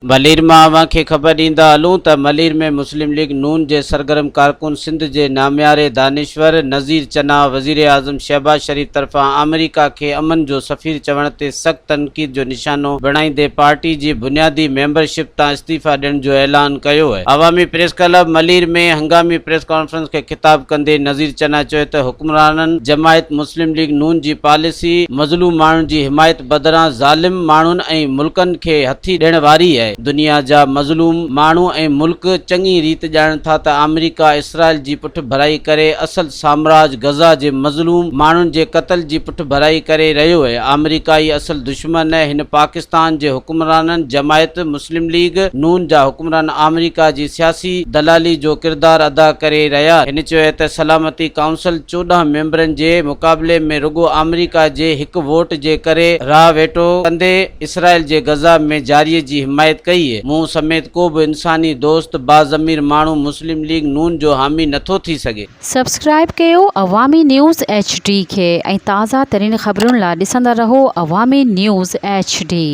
ملير مان اوهان کي خبر ڏيندا هلون ته ملير ۾ مسلم ليگ نون جي سرگرم ڪارڪن سنڌ جي نامياري دانشور نذير چنا وزيراعظم شهباز شريف طرفان آمريڪا کي امن جو سفير چوڻ تي سخت تنقيد جو نشانو بڻائيندي پارٽي جي بنيادي ميمبرشپ تان استعيفيٰ ڏيڻ جو اعلان ڪيو. عوامي پريس ڪلب ملير ۾ هنگامي پريس ڪانفرنس کي خطاب ڪندي نذير چنا چيو ته حڪمرانن جماعت مسلم ليگ نون جي پاليسي مظلوم ماڻهن جي حمايت بدران ظالم ماڻهن ۽ ملڪن کي هٿي ڏيڻ واري آهي. دنيا جا مظلوم ماڻهو ۽ ملڪ چڱي ريت ڄاڻن ٿا ته آمريڪا اسرائيل جي پٺڀرائي ڪري اصل سامراج غزه جي مظلوم ماڻهن جي قتل جي پٺڀرائي ڪري رهيو اهي. آمريڪا ئي اصل دشمن اهي. هن پاڪستان جي حڪمرانن جماعت مسلم ليگ نون جا حڪمران آمريڪا جي سياسي دلالي جو ڪردار ادا ڪري رهيا. هن چيو ته سلامتي ڪائونسل 14 ميمبرن جي مقابلي ۾ رڳو آمريڪا جي هڪ ووٽ جي ڪري راء ويٽو ڪندي اسرائيل جي غزه ۾ جارحيت جي حمايت ڪئي. مون سميت ڪو به انساني دوست باضمير ماڻهو مسلم ليگ نون جو حامي نٿو ٿي سگهي. سبسڪرائيب ڪيو عوامي نيوز ايڇ ڊي کي ۽ تازه ترين خبرن لا ڏسندا رهو عوامي نيوز ايڇ ڊي.